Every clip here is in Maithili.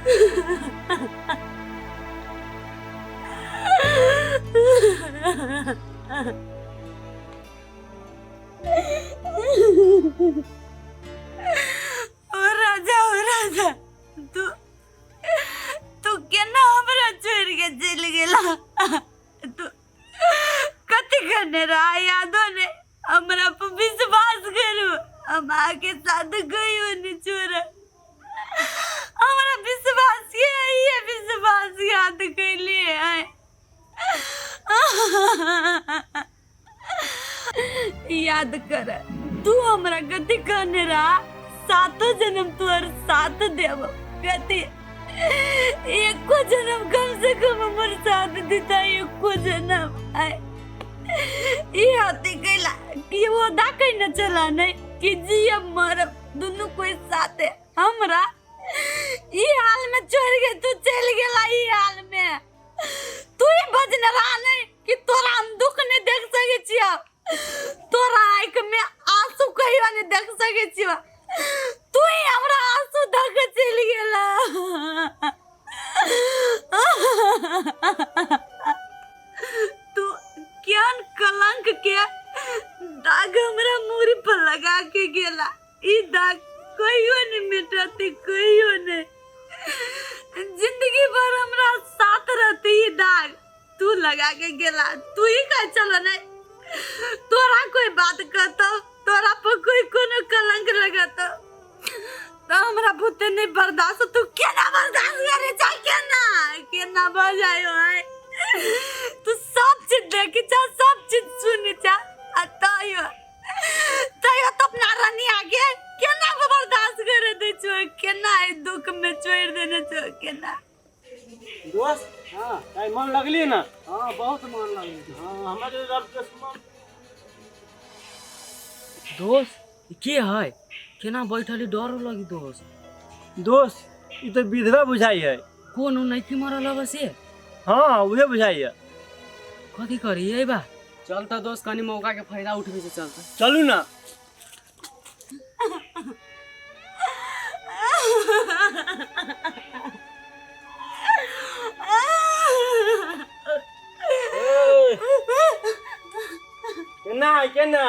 ओ राजा, ओ राजा, तू तू केना हमरा छोड़ि के चलि गेला? तू कथी करने रहा यादो ने? हमरा पर विश्वास करू, हम अहाँके साथ कहियो नहीं छोड़ब। हमरा विश्वास के ये विश्वास याद कैलिए आय। याद कर, तू हमरा कथी कहने रहा? सातो जन्म तोहर साथ देब। कथी एको जन्म कम से कम हमर साथ देता, एको जन्म आय। ई हाथी कैला कि वो दा कहीं न चला नहीं कि जियब मरब दुनू कोई साथे। हमरा ई हाल में छोड़ के तू चल गेला। ई हाल में तू ही बजने रहा नहीं कि तोरा हम दुख नहीं देख सके छियो, तोरा आँख में आंसू कहियो नहीं देख सके छियो। तू ही हमरा आंसू धक चल गेला। तू केहन कलंक के दाग हमरा मूड़ी पर लगा के गेला। ई दाग कहियो नहीं मिटती, कहियो नहीं। जिंदगी भर हमरा साथ रहती ई दाग तू लगा के गेला। तू ही कह चलो नहीं तोरा कोई बात कहतो, तोरा पर कोई कोनो कलंक लगातो तो हमरा भूते नहीं बर्दाश्त। तू केना बर्दाश्त करे चा? केना केना बजायो है? तू सब चीज देखी चा, सब चीज सुनी चा, आ तैयो तैयो तो अपना रानी आगे केना बर्दाश्त करे दे छो? केना ई दुख में छोड़ देने छो? केना? दोस्त, हाँ, ताई मन लगली ना? हाँ, बहुत मन लगली। हाँ, हमरा जे रब के सुमन। दोस्त, ई के है? केना बैठल है? डर लगी दोस्त। दोस्त, ई तो विधवा बुझाई है। कोन उ नइखी मरल हब से? हाँ, उहे बुझाई है। कथी करी अइबा? चल त दोस्त, कनी मौका के फायदा उठबे से चल त। चलू ना। केना है, केना?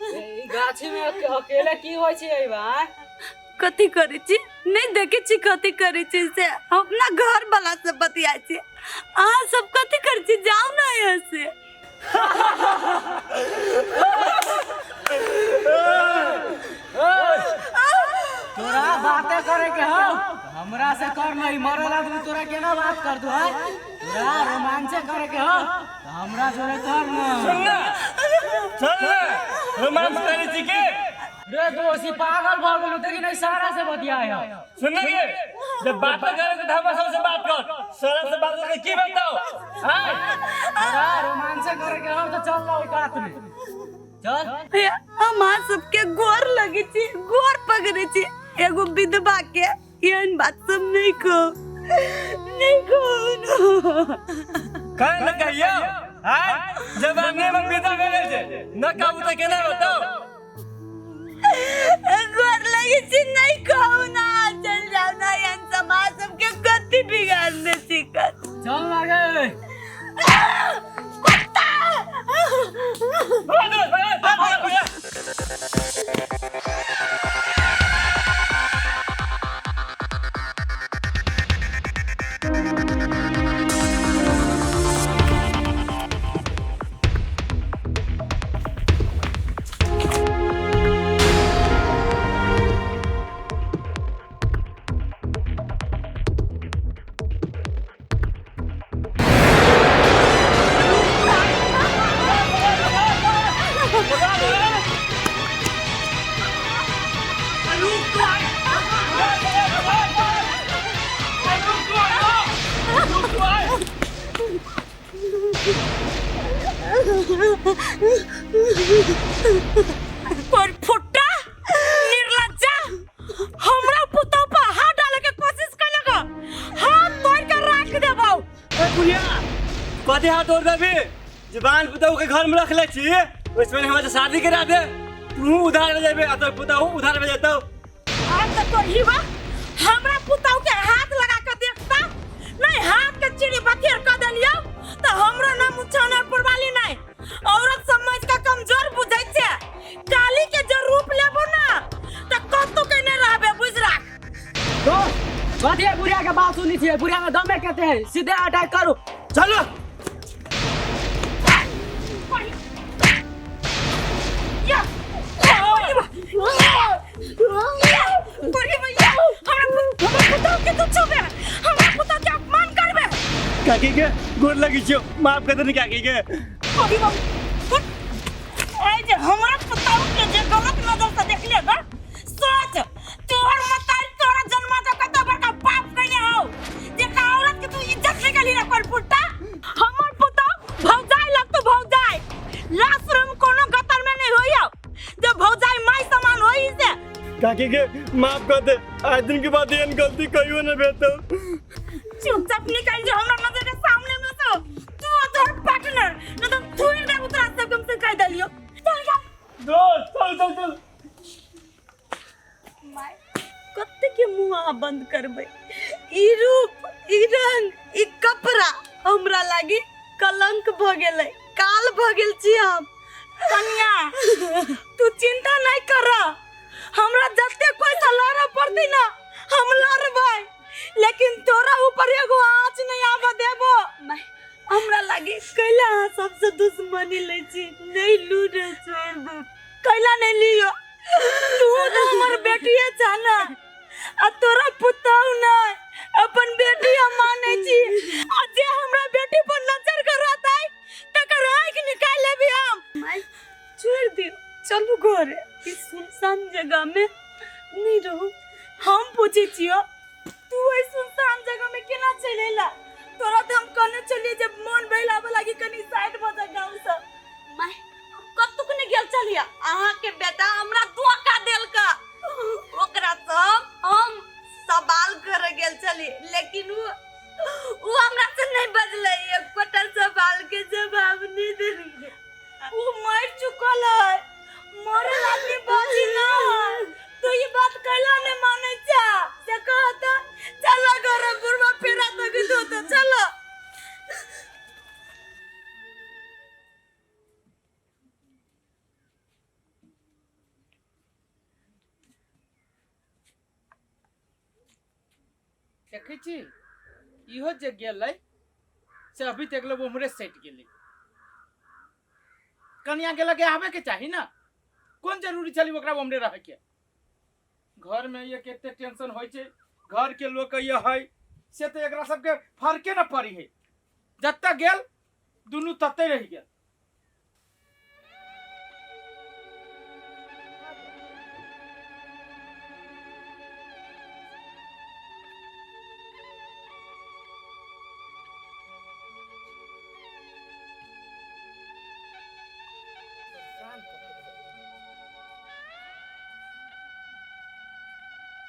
ई गाछी में अकेले की होइ छै अइबा? कथी करै छी नहि देखै छी, कथी करै छी से हम अपना घर वाला से बतियाइ छी। अहाँ सब कथी करै छी? जाउ ने यहाँ से। तोरा बातें करे के हो हमरा से कर, नहीं मरल आदमी तोरा केना बात कर दू है? तोरा रोमांच करे के हो तो हमरा जोरे कर ना। सुन ना, चल ना, रोमांस करे छी के? रे दोस्त, ई पागल भ गेलो, देखी नहीं सारा से बतियाए है। सुन ना के, जब बात करे तो हमरा सबसे बात कर, सारा से बात करके की बताओ? हां, तोरा रोमांच करे के हो तो चल ना ओइ कात में चल। हे, हम अहाँ सबके गोर लगे छी, गोर पकड़े छी, एगो विधवा के एहन बात सब नहीं कहू, नहीं कहू न। काहे न कहियो? हां, जवानी में विदा भेल छै न कहू त केना बताओ? गोर लगे छी, नहीं कहू ना, चल जाओ ना। एहन समाज सबके कथी बिगाड़ने छी? चल ना गे। कुत्ता! पर फुट्टा निर्लज्जा, हमरा पुतोह पर हाथ डाले के कोशिश कलक, हाथ तोड़ के राख देबौ। ए बुढ़िया, कथी हाथ तोड़ देबी? जबान पुतहु के घर में रख ले छी, ओइसे हमरा से शादी करा दे। तू उधार में जेबे आ तोर पुतहु उधार में जेतौ। आज तक तो ही बा हमरा कथी है बुढ़िया के बात सुनी छियै? बुढ़िया में दमे कते है, सीधे अटैक करू। चलो। काकी के गोर लगी छियो, माफ कर देनी काकी के। जे हमरा पुतहु के जे गलत नजर से देख लेगा, सोच तोहर मतारी तोरा जन्मा दे कत बड़का पाप कइले हौ, जे का औरत के तू इज्जत निकाली ना कर पुट्टा। हमर पुतहु भौजाई लगतो भौजाई, लाशरूम कोनो गतर में नहीं होइयो, जे भौजाई माई समान होई से। काकी के माफ कर दे, आज दिन के बाद एहन गलती कहियो ना भेटौ। चुपचाप निकल जा हमरा नजर के सामने में से, तू और तोहर पार्टनर न तो थुइर दे उतरा सब कम से कह देलियो। चल जा दोस्त, चल चल चल। My कते के मुंह अहाँ बंद करबै? ई रूप, ई रंग, ई कपड़ा हमरा लागी कलंक भ गेलै, काल भ गेल छी हम। कन्या तू चिंता नहीं कर, हमरा जते कोई से लड़े पड़ती ना हम लड़बै, लेकिन तोरा ऊपर एगो आँच नहीं आबऽ देबो। हमरा लागी कैला अहाँ सबसे दुश्मनी लै छी, नहीं लू रे छोड़ दू, कैला नहीं लियो, तू तो हमर बेटिए छा ना, आ तोरा पुतहु नहीं, अपन बेटी हम मानै छी, आ जे हमरा बेटी पर नजर करतै तकर आँखि निकालि लेबी हम। माय छोड़ दियो, चलू घरे, ई सुनसान जगह में नहीं रहू। हम पूछै छियो तू एहि सुनसान जगह में केना चलि अयला? तोरा तऽ हम कहने छलियै जे मोन बहलाबऽ लागी कनी साइड भऽ जा गाँव सँ। माय कतुक नहि गेल छलियै, अहाँके बेटा हमरा धोखा देलका, ओकरा सँ हम सवाल करऽ गेल छलियै, लेकिन उ हमरा से नहीं बजलै, एकोटा सवाल के जवाब नहीं देलकै। उ मरि चुकल है, मरल आदमी बाजी ना है, तू ई बात कैला नहीं मानै छा? से कहता चलो घर बुढ़वा फेरा तक धोते चलो। देखै छी इहो जे गेलै से अभी तक लोग उम्हरे सटि गेलै। कनिया के लगे आबे के चाही ना, कोन जरूरी छलै ओकरा उम्हरे रहे के? घर में ये कते टेंशन होइ छै, घर के लोग ये है से तो एकरा सबके फर्के न पड़ी है, जतऽ गेल दुनू तते रहि गेल।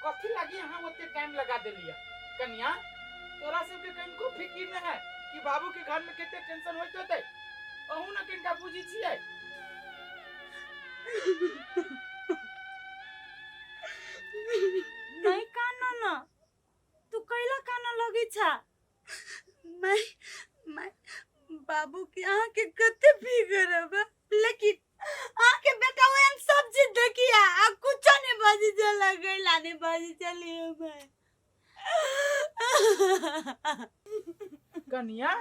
कथी लागी अहाँ ओते टाइम लगा देलियै कनिया? तोरा सबके कनिको फिकिर नहि है कि बाबू के घर में कते टेंशन होइत होतै? अहूँ ने कनिका बुझी छियै। नहीं कान ना, तू कैला कान लगै छा? मैं मैं बाबू के अहाँ के कते फिकर है, लेकिन अहाँ के बेटा ओहन सब चीज देखिया आ कुछो नहीं बाजी चला गइला, नहीं बाजी चली मैं। कनिया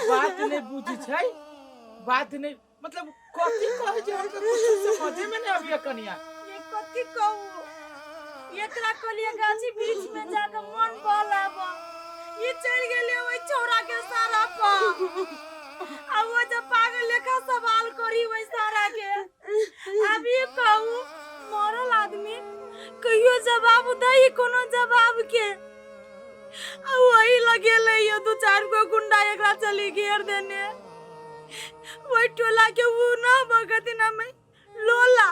बात नहीं बुझी छै, बात नहीं मतलब कथी कहै छै हम तो कुछ समझे में नहीं आबिया। कनिया ये कथी कहू, एकरा कहलिए गाछी वृक्ष में जाके मन बहलाब, ये चलि गेलै ओहि छौड़ा के सारा पर, आ वो जब पागल लेखा सवाल करी ओहि सारा के। अब ये कहू मरल आदमी कहियो जवाब दै कोनो जवाब के? आ वही लगेलै यो दू चारि गो गुंडा एकरा चली घेर देने, वही टोला के उ ना बगतिन हमें लोला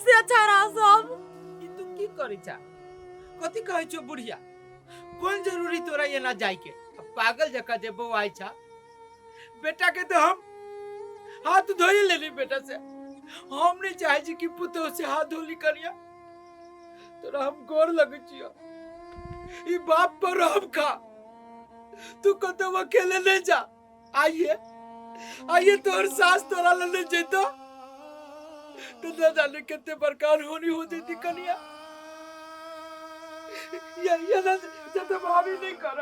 से छड़ा सब। ई तू की करै छा? कथी कहै छौ बुढ़िया? कोन जरूरी तोरा एना जाय के? पागल जकाँ जे बौआइ छा। बेटा के तो हम हाथ धोइ लेली बेटा से, हम नहीं चाहे छी कि पुतोह से हाथ धोली। कनिया तोरा हम गोर लगै छियौ, ई बाप पर हम खा, तू कतौ अकेले नहीं जा। आइए आइए तोहर सास तोरा लने जेतो तो न जाने कितने प्रकार होनी हो जेती। कनिया ये ना जब भाभी नहीं कर।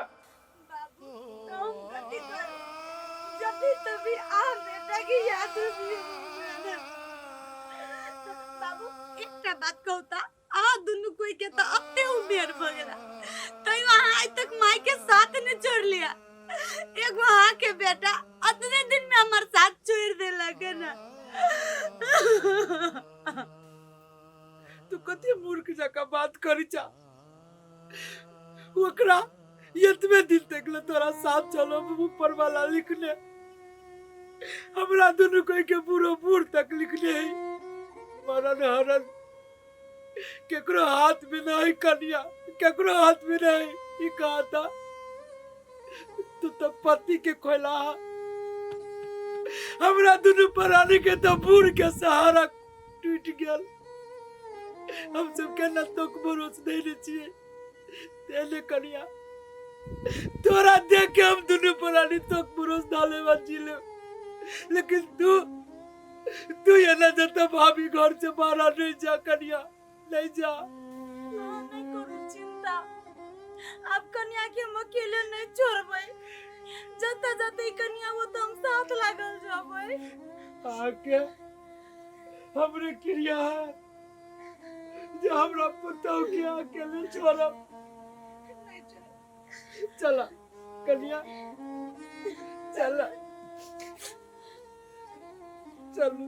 बाबू तो हम कथी करू? जब भी तभी आ बेटा की याद होती है। बाबू एकटा बात कहू त आ दुनू कोई के तो अते उमेर भ गेला, तैयो अहाँ आइ तक माय के साथ नहीं छोड़ लिया। एगो अहाँ के बेटा अतने दिन में हमार साथ छोड़ देलक ना। तू कते मूर्ख जका बात करी चा। ओकरा एतबे दिन तक ले तोरा साथ चलो ऊपर वाला लिखने, हमरा दुनू कोई के बूढ़ो बूढ़ तक लिखने है। मरन हरन केकरो हाथ में नहीं कनिया, केकरो हाथ में नहीं। ई कहा था तू तो पति के खोला, हमरा दुनू प्राणी के तो बूढ़ के सहारा टूट गेल। हम सबके न तो भरोस देने छिए तेले कनिया, तोरा देख के हम दुनू प्राणी तो भरोस डाले बा जिले, लेकिन तू तू ये ना जता भाभी घर से बाहर नहीं जा कनिया, नहीं जा। नहीं करू चिंता, अब कन्या के हम अकेले नहीं छोड़बै, जता जता ई कन्या वो तो हम साथ लागल जबै। आके हमरे क्रिया है जो हमरा पुतहु के अकेले छोड़ब। चला कन्या चला चलो।